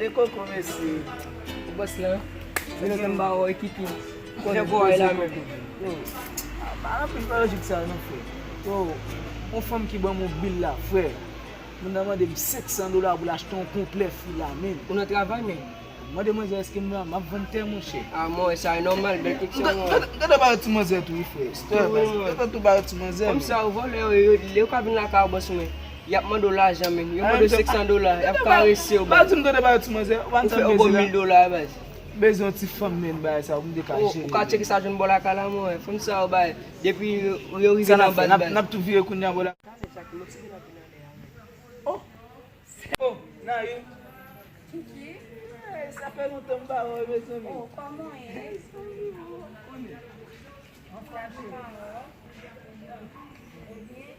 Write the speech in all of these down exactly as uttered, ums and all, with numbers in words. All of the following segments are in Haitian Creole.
E koko, mesye. Bòs lan. Se nou menm ba wè Kiki. Konnen bòs la menm. Yo, pa anpil pa lojik sa non, frè. Yo, yon fanm ki ban m yon bil la, frè. Moun nan mande m senk san dola pou l achte yon konplè fi la, menm. Ou nan travay, menm? Mande manzè èske m la, m ap vann tè, monchè. Ah, mwen, sa e nòmal, bèl keksyon, mwen. M tande ba ti manzè tou, wi, frè. Stè, baz. M tande tou ba ti manzè. Kòmsa, ou vòlè, yo, yo, yo ka vin lakay ou, bòs mwen. Y ap mande w lajan, menm. Yo mande w senk san dola, y ap karese w, baz. Ba di m tande ba ti manzè. Ou pa tande mil dola, baz. Bezwen yon ti fanm, menm, bagay sa, pou m te ka jere. Ou ka tcheke sa jwenn bò lakay la, mwen. Fanm sa, yo, baz. Depi yo, yo rive nan baz, baz. N ap tou vire kounye a, bò lakay. Oh! Oh, Nayou. Kiki. Hey, sa fè lontan m pa wè w, mezanmi. Oh, kòman w ye? Konnen. Anfòm? Ebyen?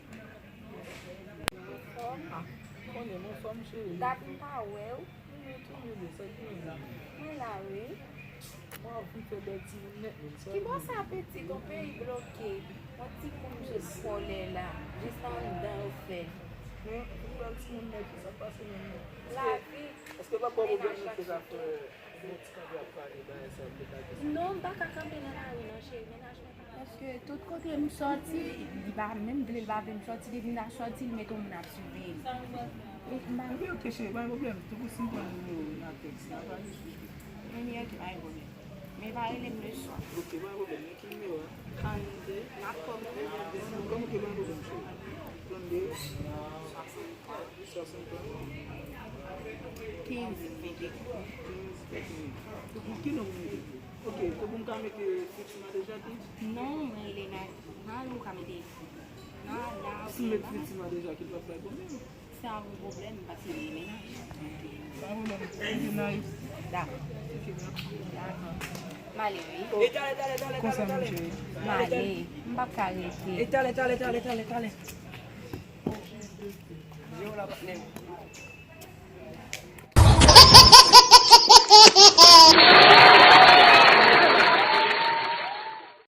Anfòm? Ah, konnen, m anfòm, cheri. Dat m pa wè w. Mwen tou, bebe, sa ki gen la? Mwen la, wi. Mwen ap vin fè bèl timoun nèt, menm sa. Ki bò sa, pitit? Yon peyi bloke. Yon ti kounye kolè la. Jis nan anndan yo fè. Men, pou bèl timoun nèt, sa k pase menm non. Lavi. Èske pa gen pwoblèm nou te ka fè yon ti kanpe ap pale bagay sa, m te ka di sa? Non, m pa ka kanpe nan lari non, cheri. Mennaj mwen pa la. Paske tout kote m sòti, li pa menm vle, li pa vle m sòti, depi m ta sòti, li mete yon moun ap siveye m. E m pa... Ok, ok, cheri, pa gen pwoblèm. Tankou si m pran nimewo w nan tèks la, pa gen sousi. Men li ok, pa gen pwoblèm. Men pa rele m le swa. Ok, pa gen pwoblèm. Men ki nimewo a? Trannde. N ap kòmanse. Kòman ke pa gen pwoblèm, cheri? Trannde. Swasanntrant. Swasanntrant. Kenz, vennde. Kenz, vennde. Ki non pou mete? Ok, se pou m ka mete Fritz Madeja ki? Non, mwen rele Nayou. Nayou ou ka mete Nala. Si m met Fritz Madeja ki, l p ap bay pwoblèm? Sa yon pwoblèm, paske li mennaj. Pa gen pwoblèm. Mete Nayou. Dakò. Ok, mèsi. Dakò. M ale, wi. Konsa, mon cheri. M ale. M p ap ka rete. E talè, talè, talè, talè, talè. Je w la, patnè.